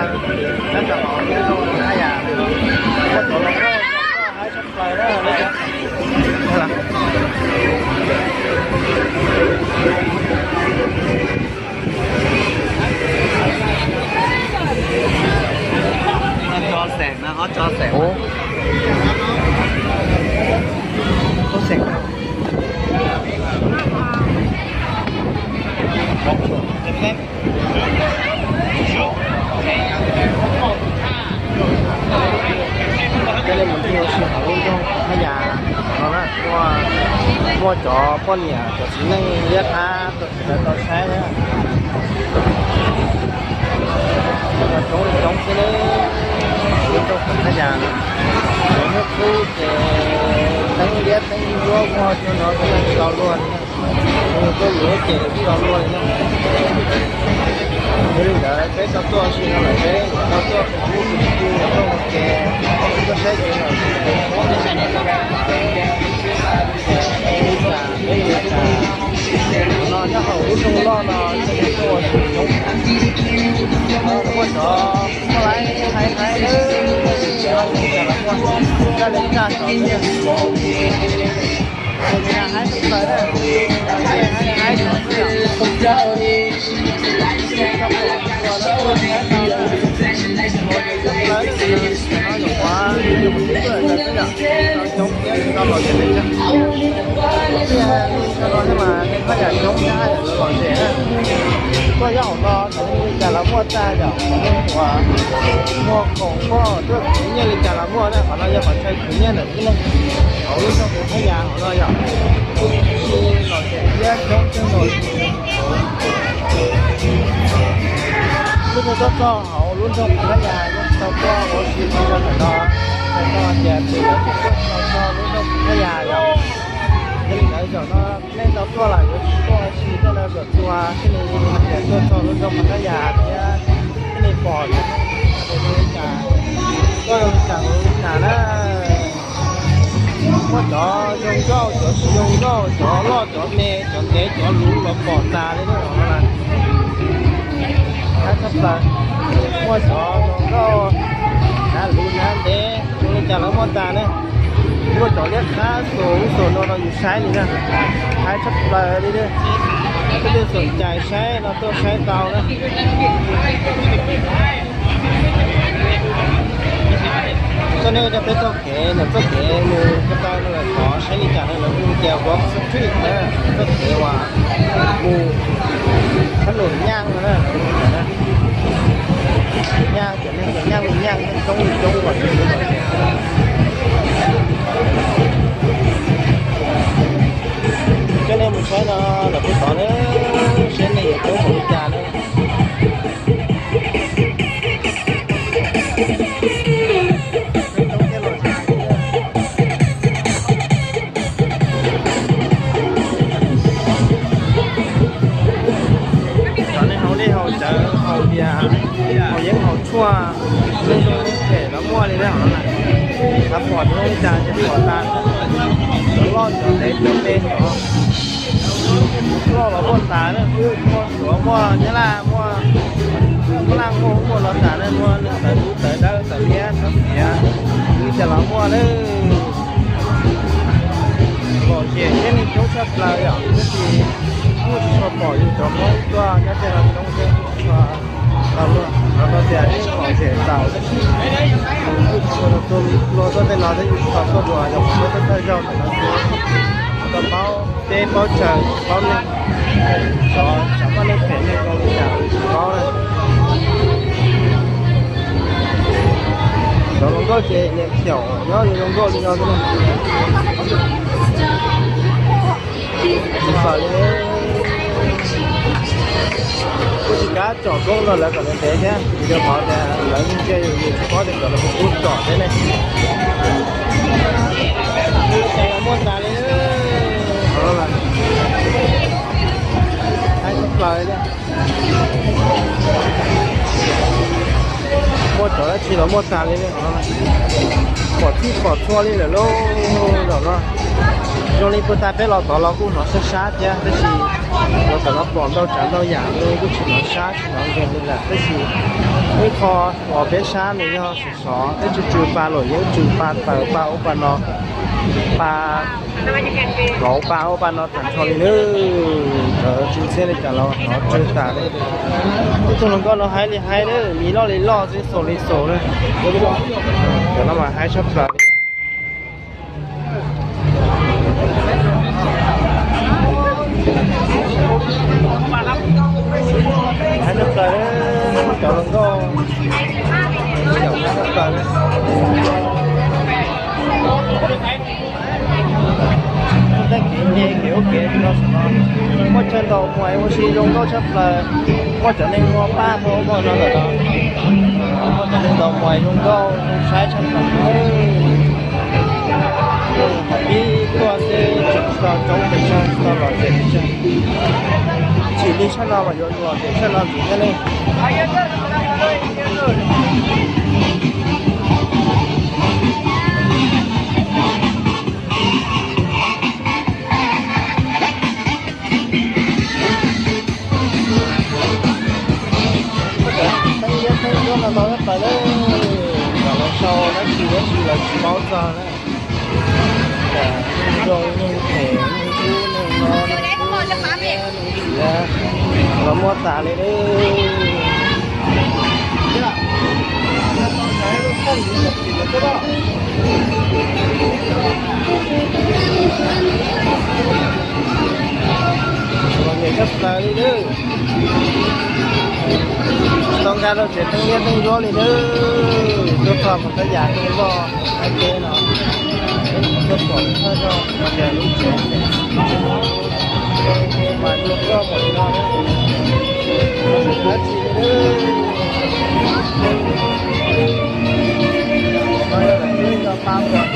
Ob tso xeem na, ob tso xeem. Ub. Tso xeem. Coj nej mus ncig ua si hauv lub nroog Phab Yas no na, muaj, muaj cov poj niam cov txiv neej liab qab tuaj sawv daws tau saib na. Coob li coob xwb na, lub nroog Phab Yas no. Cov hnub qub ces teeb liab teeb nruab muaj cov no tsis tau luag li na. Tuaj yuav ces tsis tau luag li na. Yog li ntawd peb tau tuaj ua si no lawm, peb tau tuaj pem lub Pi Pi Pi tuaj ua ke, tuaj saib kev lom zem. Peb yuav ua cas, no nyob hauv lub nroog loj no, tuaj ua si coob. Muaj cov muaj laib hais hais lawm, coj li tsa sov tiag. Coob thiab no mas nej Phab Yas coob thiab lom zem na. Tuaj nyob hauv no txawm li cas los muaj tag yom, uas muag khoom poj tuaj khwv nyiaj li cas los muaj na, qhov no yog qhov chaw khwv nyiaj ntawm tib neeg hauv lub nroog Phab Yas hauv no yom. Lub nroog txoj txoj hauv lub nroog Phab Yas yeej tau tuaj ua si rau ntawm no, hais txog tias tus yuav tsum tuaj txog txog lub nroog Phab Yas yom. Yog li ntawd zaum no nej tau tuaj lawm yuav tsum tuaj ua si tej no kom txhua thiaj li hais tias tuaj txog lub nroog Phab Yas thiab thiaj li pom tias zoo li cas, tuaj zoo li cas ua li cas na. Muaj cov zoo nkauj, cov tsis zoo nkauj, cov loj cov me, cov ntev cov luv los pom tas li na. Qab tshaj plaws, muaj cov zoo nkauj, hnav luv hnav ntev zoo li cas los muaj tas na. Muaj cov liab qab xuas ub xuas no rau yus saib li na. Qab tshaj plaws li na. Leej twg xom cai saib no tuaj saib tau na. Coj nej rau peb txoj kev, ntawm txoj kev mus ko taw no lawm, thov saib li cas no lawv hu tias Wall Street na, txoj kev uas mus Thab Num Nyaj no na. Nyaj, cov neeg cov nyaj, nyaj coob li coob uas cov neeg. Coj nej mus saib no lawm puag tod na, saib nej yuav coob npaum li cas na. Cov neeg haus dej haus cawv, haus dias, haus yeeb haus tshuaj, leej zoo phem los muaj li na. Xav pom zoo li cas ces pom tas, cov loj cov ntev cov me cov loj los muaj tas na, muaj Suav muaj Nyab Laj muaj Hmoob Laj muaj, muaj los tas na, muaj tawv dub tawv dawb tawv liab tawv tiav, li cas los muaj na. Lom zem thiab neeg coob tshaj plaws yom, tab sis kuj tsis tshua pom yus cov Hmoob tuaj nyob tej no coob thiab, tsis tshua tau luag, rau qhov tias yeej lom zem txaus tab sis kuj tsis tshua tau luag tuaj tej no thiab, yus tsis tau tuaj dua, yog kuv tuaj thawj zaug ntawm no xwb, tsis tau paub teb paub chaw paub neeg, xyov xyov poj neeg phem neeg zoo li cas tsis paub na. Cov zoo nkauj ces niam xyaum nyob zoo nkauj li no xwb na. Tsis pom li. Kuj tsis kav tsom koob rau lawv kom ntev ntev thiab, vim rau qhov tias lawv ntsia yus, yus tsis paub tias kom lawv puas pub tsom thiab ne. Muaj tas li. Haib tshaj plaws li. Muaj cov dab tsi los muaj tas li ne. Pom txhij pom txhua li lawm lauj, zaum no. Zoo li puag ta peb los tod los kuj hnov sab sab thiab, tab sis yuav Tam no pom ntau tsav ntau yam, kuj tsis hnov sab tsis hnov nkeeg li lawm, tab sis ib qho uas peb sab nws yog sov sov, peb tsw tsw pa luam yeeb, tsw pa taws pa ub pa no, pa kauv pa ub pa no tag nrho li na. Cov tsis ntxhiab li cas los hnov tsw tas li. Ib tug hluas nkauj no haib li haib na, mi loj li loj xwb, xaus li xaus na. Cov no mas haib tshaj plaws li. Haib tshaj plaws, cov hluas nkauj, cov haib tshaj plaws. Tej kev nce kev ub kev no, muaj chaw ntaus muas ua si zoo nkauj tshaj plaws, muaj cov neeg muag paj muag ub muag no ntawm no, muaj cov neeg ntaus muas zoo nkauj zoo saib tshaj plaws. Qhov pib tuaj xwb tsis tau coob pes tsawg, tsis tau lom zem pes tsawg, chim li tshaj no mas yuav lom zem tshaj no ntxiv thiab ne. Muaj cov teeb liab teeb ncuab no ntau tshaj plaws na, kom lawv sau dab tsi dab tsi lawv tsis paub txog na. Neeg zoo neeg phem neeg dub neeg no neeg dub neeg liab neeg tsiav los muaj tas li na. Los nyiam tshaj plaws li na. Tsis tau nkag rau tsev teeb liab teeb ncuab li na. Tuaj txog Pattaya tuaj loj qab teb no, tuaj pom thawj zaug Pattaya lub tsev mas zoo nkauj npaum li no na. Dab tsi li na. No yog lawv twb nco pa pom tuaj.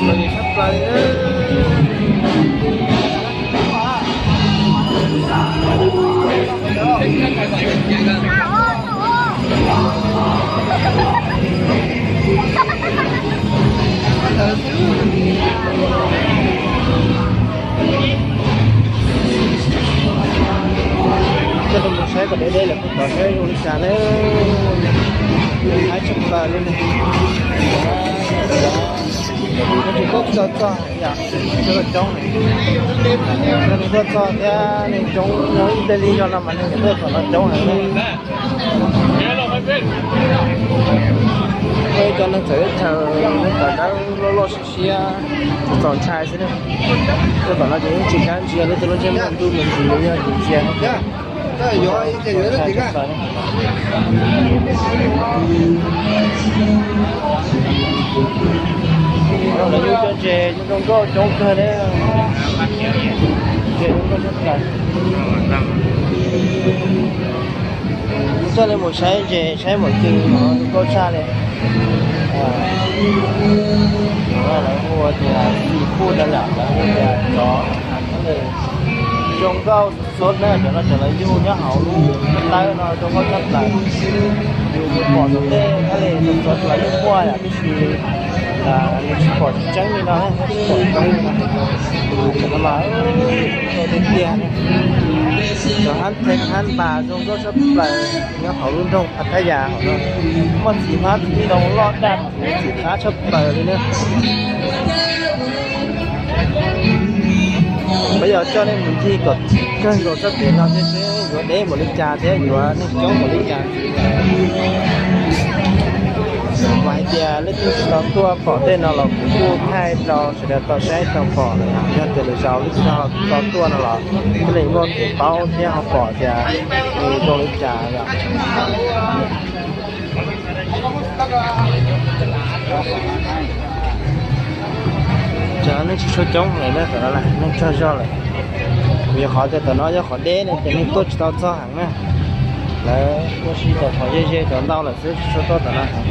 Nws tshaj plaws li. Coj nej mus saib kom deb deb lawm puas pom saib zoo li cas na. Haib tshaj plaws li ne. Nws tsis tuaj txog txog yom, tsis tuaj coob. Nws tuaj txog thiab neeg coob, ib pliag li yog no mas neeg tuaj txog no coob heev. Muaj ib co neeg txawm teb chaws, neeg txawm dawb loj loj siab siab, txaus ntshai xwb na. Tuaj tom no ces yeej tsis kam ntsia lub teb lub chaw, muaj ntuj mus ntsis yog ntsia. Lawv lub cov ntses zoo nkauj coob kawg li. Ntses zoo nkauj tshaj plaws. Coj nej mus saib ntses saib npaum twg no zoo nkauj tshaj li. Lawv hu tias xis puj no yom, lawv hu tias cov zoo nkauj xov na, cov no cov lawv yug nyob hauv lub tawb no zoo nkauj tshaj plaws. Yus pom tom tej thiaj li xov xov los yeej muaj yom, tab sis nws tsis pom tseeb li no, tsis pom tseeb li no. Cov no mas tiag tiag, cov hab theeb hab npas zoo nkauj tshaj plaws nyob hauv lub nroog Pattaya hauv no. Muaj txiv hmab txiv ntoo loj daj txiv qab tshaj plaws li na. Peb yuav coj nej mus ncig kom kawg nkaus txoj kev no thiab seb yuav deb npaum li cas thiab yuav neeg coob npaum li cas. Mas hais tias leej twg tsis tau tuaj pom tej no los kuv kuj thaij rau sawv daws tau saib tau pom lawm. Yog tias lwm zaus leej twg tau tuaj no los thiaj li muaj kev paub thiab ho pom tias nws zoo li cas yom. Cov neeg tsis tshua coob lawm na, tom no neeg tsaug zog lawm. Vim qhov tias tom no yog qhov deb ne ces neeg tuaj tsis tau txog heev na. Lawv tuaj si tau qhov ze ze cov ntau lawm xwb, tsis tshua tuaj tom no heev.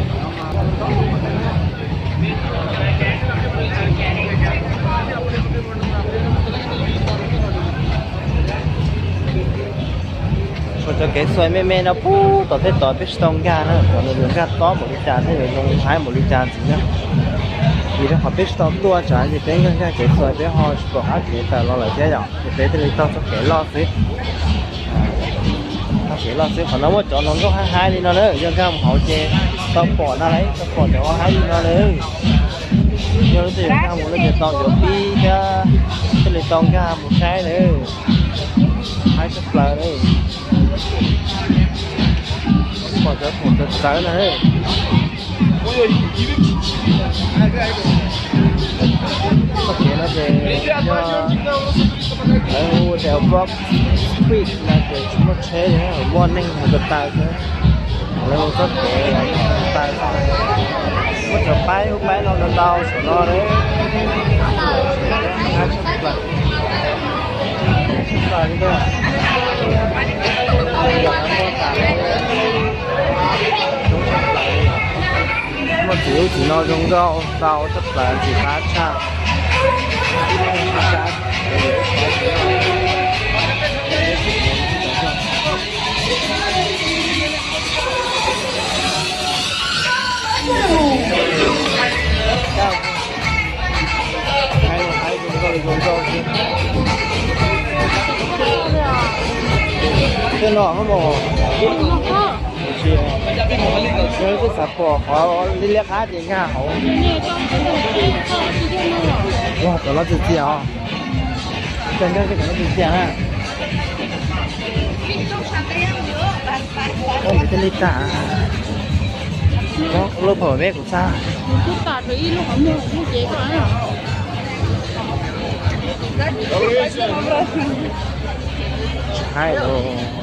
Suav cov kev xuaim me me no puag tom tej tod peb tsis tau nkag na, qhov nws yuav nkag tob npaum li cas thiab yuav zoo haib npaum li cas ntxiv na. Vim rau qhov peb tsis tau tuaj, tsam ces peb nkag nkag kev xuaim peb ho tsis pom qab kev tawm los lawm thiab yom, ces peb thiaj li taug txoj kev loj xwb. Taug kev loj xwb, qhov no muaj cov hluas nkauj haib haib li no na, yog nkag mus hauv ces tau pom no lauj, tau pom cov haib li no lawm. Yog leej twg yuav nkag mus no ces tau yuav pib thiab thiaj li tau nkag mus saib lawm. Haib tshaj plaws li. Pom cov khoom txawv txawv no. Txoj kev no ces yog lawv hu tias Rock Creek no ces tsis muaj tsheb, muaj neeg mus ko taw xwb. Lawv hu txoj kev ko taw xwb. Muaj cov paib ub paib no ntau ntau saum no. Muaj txiv ub txiv no zoo nkauj ntau tshaj plaws, txiv qab tshaj. Tej no hov mus, yog leej twg xav pom qhov liab liab qab ces nkag hauv. Ua, cov no txias txias os. Cov no txias txias na. Ua, nws thiaj li tag. Lub phaum me kuv txaj. Haib los.